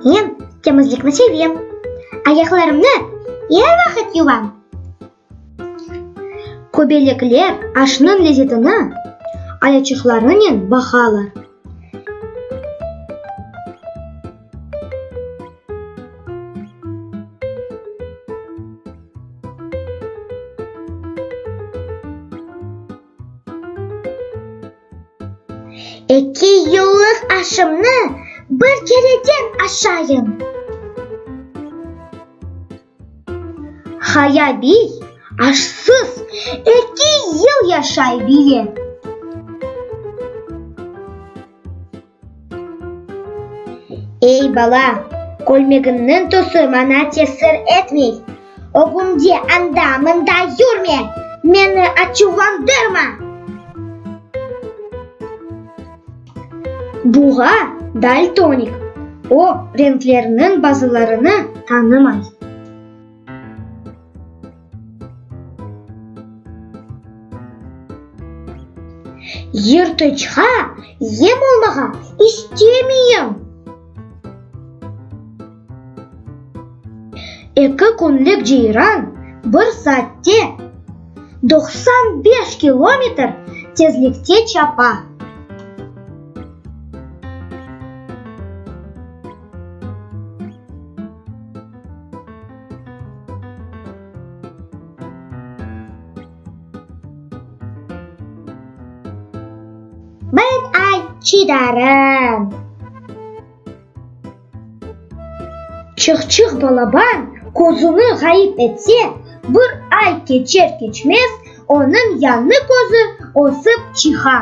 Men temizlikni sevem. Ayaqlarımnı er vaqıt yuvam. Köbelekler aşnıñ lezetini ayaçıqlarınen baqalar. Eki yıllıq aşımnı bir kereden aşayım. Haya biy aşsız eki yıl yaşay bile. Ey, bala, kölmegiñniñ tüsü maña tesir etmey. Ögümde anda-mında yürme, meni açuvlandırma! Buğa daltonik, o, renklerniñ bazılarını tanımay. Yırtıçqa yem olmağa istemeyim. Eki künlik ceyran bir saatte 95 kilometr tezlikte çapa. Bir ay çıdarım. Çıqçıq balaban közüni ğayıp etse, bir ay keçer-keçmez onıñ yañı közü ösip çıqa.